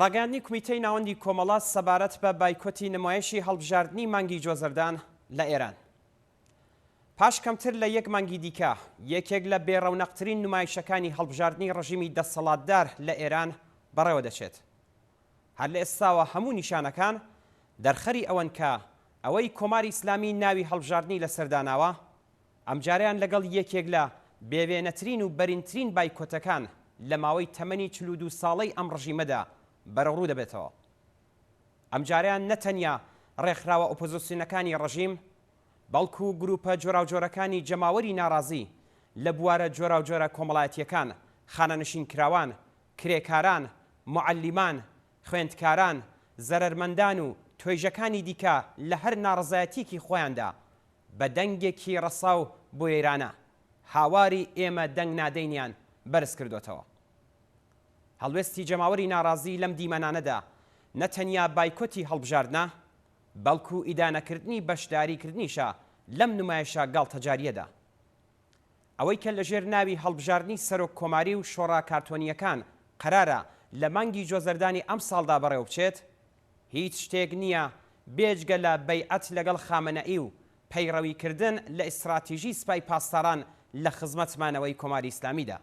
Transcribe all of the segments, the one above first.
ڕاگەیاندنی کومیتەی ناوەندی کۆمەڵە سەبارەت بە بایکۆتی نمایشی هەڵبژاردنی مانگی جۆزەردان لە ئێران. پاش کەمتر لە یەک مانگی دیکە، یەکێک لە بێڕەونەقترین نمایشەکانی هەڵبژاردنی ڕژیمی دەسەڵاتدار لە ئێران بەڕێوە دەچێت. هەر لە ئێستاوە هەموو نیشانەکان دەرخەری ئەوەن کە ئەوەی کۆماری ئیسلامی ناوی هەڵبژاردنی لەسەر داناوە، ئەمجارەیان لەگەڵ یەکێک لە بێوێنەترین و بەرینترین بایکۆتەکان لە ماوەی تەمەنی 42 ساڵەی ئەم ڕژیمەدا بەرەوڕوو دەبێتەوە. ئەمجارەیان نە تەنیا ڕێکخراوە ئۆپۆزسیۆنەکانی ڕژیم، بەڵکوو گرووپە جۆراوجۆرەکانی جەماوەری ناڕازی لە بوارە جۆراوجۆرە کۆمەڵایەتییەکان، خانەنشینکراوان، کرێکاران، موعەلیمان، خوێندکاران، زەرەرمەندان و توێژەکانی دیکە لە هەر ناڕەزایەتییەکی خۆیاندا بە دەنگێکی ڕەسا و بوێرانە هاواری ئێمە دەنگ نادەینیان بەرز کردۆتەوە. هەڵوێستی جەماوەری ناڕازی لەم دیمەنانەدا نە تەنیا بایکۆتی هەڵبژاردنە، بەڵکو ئیدانەکردنی بەشداریکردنیشە لەم نمایشە گاڵتەجارییەدا. ئەوەی کە لەژێر ناوی هەڵبژاردنی سەرۆک کۆماری و شۆڕا کارتۆنییەکان قەرارە لە مانگی جۆزەردانی ئەمساڵدا بەڕێوەبچێت، هیچ شتێک نییە بێجگە لە بەیعەت لەگەڵ خامەنەئی و پەیڕەویکردن لە ئیستراتیژی سپای پاسداران لە خزمەت مانەوەی کۆماری ئیسلامیدا.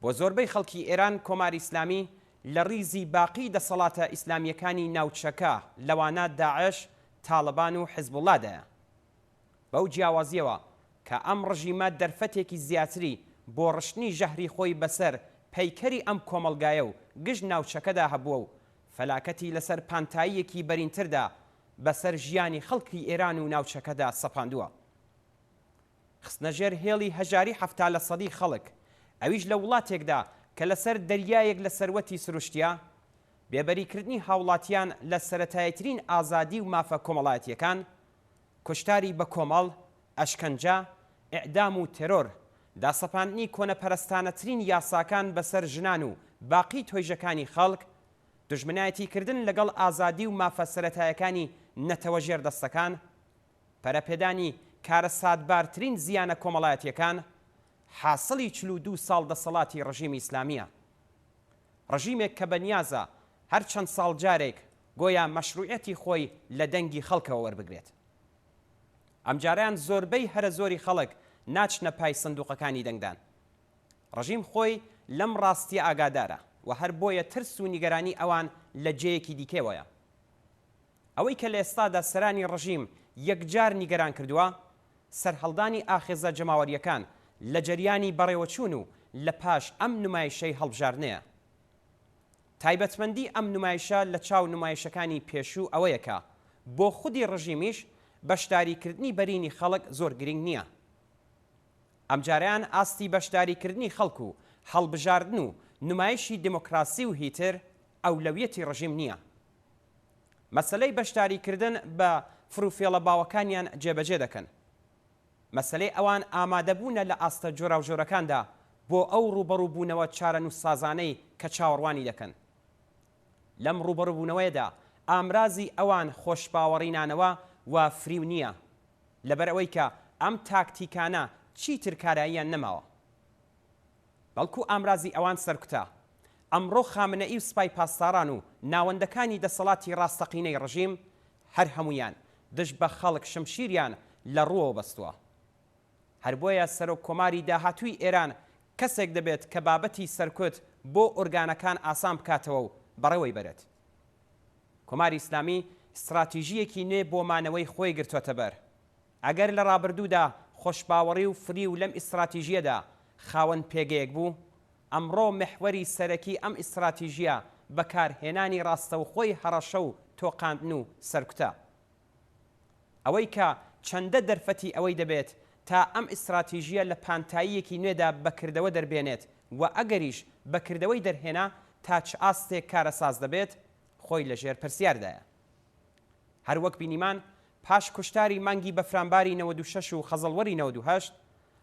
بۆ زۆربەی خەڵکی ئێران کۆماری ئیسلامی لە ڕیزی باقی دەسەڵاتە ئیسلامییەکانی ناوچەکە لەوانە داعش، تاڵبان و حزبوڵڵادایە. بەو جیاوازییەوە کە ئەم ڕژیمە دەرفەتێکی زیاتری بۆ ڕشتنی ژەهری خۆی بەسەر پەیکەری ئەم کۆمەڵگایە و گشت ناوچەکەدا هەبووە و فەلاکەتی لەسەر پانتاییەکی بەرینتردا بەسەر ژیانی خەڵکی ئێران و ناوچەکەدا سەپاندووە. خستنە ژێر هێڵی هەژاری 70 لە سەدی خەڵک، ئەویش لە وڵاتێکدا کە لەسەر دەریایەک لە سەروەتی سروشتییە، بێبەریکردنی هاوڵاتیان لە سەرەتاییترین ئازادی و مافە کۆمەڵایەتییەکان، کوشتاری بەکۆمەڵ، ئەشکەنجە، ئیعدام و تێرۆر، داسەپاندنی کۆنەپەرستانەترین یاساکان بەسەر ژنان و باقی تۆیژەکانی خەڵک، دوژمنایەتیکردن لەگەڵ ئازادی و مافە سەرەتایەکانی نەتەوە ژێردەستەکان، پەرەپێدانی کارەساتبارترین زیانە کۆمەڵایەتیەکان، حاسڵی 42 ساڵ دەسەڵاتی ڕژیمی ئیسلامیە. ڕژیمێک کە بەنیازە هەر چەند ساڵ جارێک گۆیا مەشروعیەتی خۆی لە دەنگی خەڵکەوە وەربگرێت. ئەمجارەیان زۆربەی هەرە زۆری خەڵک ناچنە پای سندوقەکانی دەنگدان. ڕژیم خۆی لەم ڕاستیە ئاگادارە و هەر بۆیە ترس و نیگەرانی ئەوان لە جێیەکی دیکەوەیە. ئەوەی کە لە ئێستادا سەرانی ڕژیم یەکجار نیگەران کردووە، سەرهەڵدانی ئاخێزە جەماوەرییەکان لە جەریانی بەڕێوەچوون و لە پاش ئەم نمایشەی هەڵبژاردنەیە. تایبەتمەندی ئەم نمایشە لە چاو نمایشەکانی پێشوو ئەوەیە کە بۆ خودی ڕژیمیش بەشداریکردنی بەرینی خەڵک زۆر گرینگ نییە. ئەمجارەیان ئاستی بەشداریکردنی خەڵک و هەڵبژاردن و نمایشی دێمۆکراسی و هیتر ئەولەویەتی ڕژیم نییە. مەسەلەی بەشداریکردن بە فڕوفێڵە باوەکانیان جێبەجێ دەکەن. مەسەلەی ئەوان ئامادەبوونە لە ئاستە جۆراوجۆرەکاندا بۆ ئەو ڕووبەڕووبوونەوە چارەنووسسازانەی کە چاوەڕوانی دەکەن. لەم ڕووبەڕووبوونەوەیەدا ئامرازی ئەوان خۆشباوەڕینانەوە و فریو نییە، لەبەرئەوەی کە ئەم تاکتیکانە چیتر کاراییان نەماوە. بەڵکو ئامرازی ئەوان سەرکوتە. ئەمڕۆ خامنەئی و سپای پاسداران و ناوەندەکانی دەسەڵاتی ڕاستەقینەی ڕژیم هەر هەموویان دژ بە خەڵک شمشیریان لە ڕووەوە بەستووە. هەر بۆیە سەرۆک کۆماری داهاتووی ئێران کەسێک دەبێت کە بابەتی سەرکوت بۆ ئۆرگانەکان ئاسان بکاتەوە و بەڕێوەی بەرێت. کۆماری ئیسلامی ستراتیژییەکی نوێ بۆ مانەوەی خۆی گرتۆتە بەر. ئەگەر لە ڕابردوودا خۆشباوەڕی و فریو لەم ئیستراتیژییەدا خاوەن پێگەیەک بوو، ئەمڕۆ میحوەری سەرەکی ئەم ئیستراتیژییە بەکارهێنانی ڕاستەوخۆی هەڕەشە و تۆقاندن و سەرکوتە. ئەوەی کە چەندە دەرفەتی ئەوەی دەبێت تا ئەم ئیستراتیژییە لە پانتاییەکی نوێدا بە کردەوە دەربێنێت و ئەگەریش بە کردەوەی دەرهێنا تا چ ئاستێک کارەساز دەبێت، خۆی لەژێر پرسیاردایە. هەر وەک بینیمان پاش کوشتاری مانگی بەفرانباری 96 و خەزەڵوەری 98،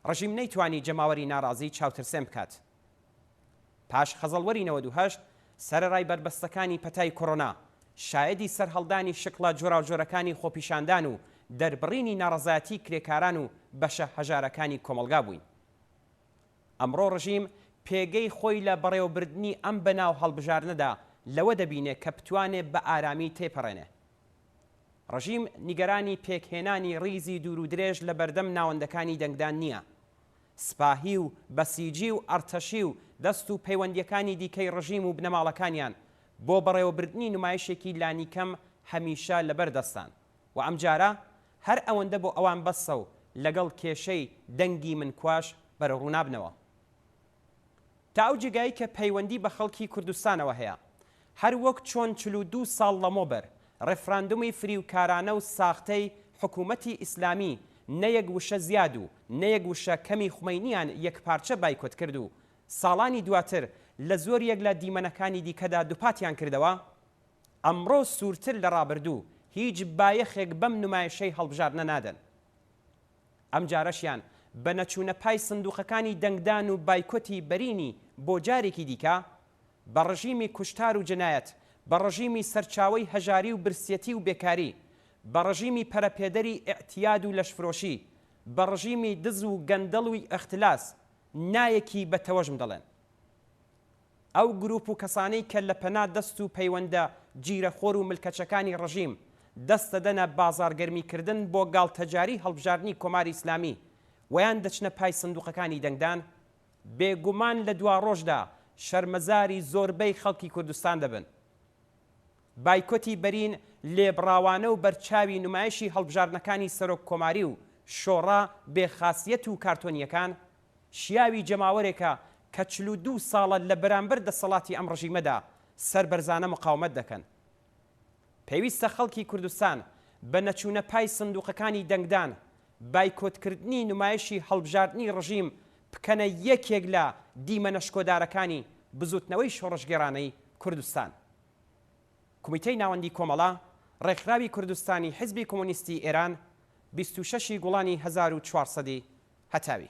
ڕژیم نەیتوانی جەماوەری ناڕازی چاوترسێن بکات. پاش خەزەڵوەری 98، سەرەڕای بەربەستەکانی پەتای کۆرۆنا، شایەدی سەرهەڵدانی شکڵە جۆراوجۆرەکانی خۆپیشاندان و دەربڕینی ناڕەزایەتی کرێکاران و بەشە هەژارەکانی کۆمەڵگا بووین. ئەمڕۆ ڕژیم پێگەی خۆی لە بەڕێوەبردنی ئەم بەناو هەڵبژاردنەدا لەوە دەبینێ کە بتوانێ بە ئارامی تێپەڕێنێ. ڕژیم نیگەرانی پێکهێنانی ڕیزی دوور و درێژ لە بەردەم ناوەندەکانی دەنگدان نییە. سپاهی و بەسیجی و ئەڕتەشی و دەست و پەیوەندییەکانی دیکەی ڕژیم و بنەماڵەکانیان بۆ بەڕێوەبردنی نمایشێکی لانیکەم هەمیشە لەبەر دەستان و ئەمجارە هەر ئەوەندە بۆ ئەوان بەسە و لەگەڵ کێشەی دەنگی من کواش بەرەوڕوو نابنەوە. تا ئەو جێگایەی کە پەیوەندی بە خەڵکی کوردستانەوە هەیە، هەر وەک چۆن 42 ساڵ لەمەوبەر ڕێفراندومی فریوکارانە و ساختەی حکوومەتی ئیسلامی نە یەک وشە زیاد و نە یەک وشە کەمی خومەینیان یەکپارچە بایکۆت کرد و ساڵانی دواتر لە زۆریەک لە دیمەنەکانی دیکەدا دوپاتیان کردەوە، ئەمڕۆ سوورتر لە ڕابردوو هیچ بایەخێک بەم نمایشەی هەڵبژاردنە نادەن. ئەمجارەشیان بە نەچوونە پای سندوقەکانی دەنگدان و بایکۆتی بەرینی بۆ جارێکی دیکە، بە ڕژیمی کوشتار و جنایەت، بە ڕژیمی سەرچاوەی هەژاری و برسیەتی و بێکاری، بە ڕژیمی پەرەپێدەری ئیعتیاد و لەشفرۆشی، بە ڕژیمی دز و گەندەڵ و ئیختلاس، نایەکی بە تەوەژم دەڵێن. ئەو گروپ و کەسانەی کە لە پەنا دەست و پەیوەندە جیرەخۆر و ملکەچەکانی ڕژیم، دەست دەدەنە بازاڕگەرمی کردن بۆ گاڵتەجاری هەڵبژاردنی کۆماری ئیسلامی وەیان دەچنە پای سندوقەکانی دەنگدان، بێ گومان لە دواڕۆژدا شەرمەزاری زۆربەی خەڵکی کوردستان دەبن. بایکۆتی بەرین لێبڕاوانە و بەرچاوی نمایشی هەڵبژاردنەکانی سەرۆک کۆماری و شۆڕا بێ خاسیەت و کارتۆنییەکان، شیاوی جەماوەرێکە کە 42 ساڵە لە بەرامبەر دەسەڵاتی ئەم ڕژیمەدا سەربەرزانە مقاومەت دەکەن. پێویستە خەڵکی کوردستان بە نەچوونە پای سندوقەکانی دەنگدان، بایکۆتکردنی نمایشی هەڵبژاردنی ڕژیم بکەنە یەکێک لە دیمەنە شکۆدارەکانی بزوتنەوەی شۆڕشگێڕانەی کوردستان. کومیتەی ناوەندی کۆمەڵە، ڕێکخراوی کوردستانی حیزبی کۆمۆنیستی ئێران، 26 ی گوڵانی 1400 ی هەتاوی.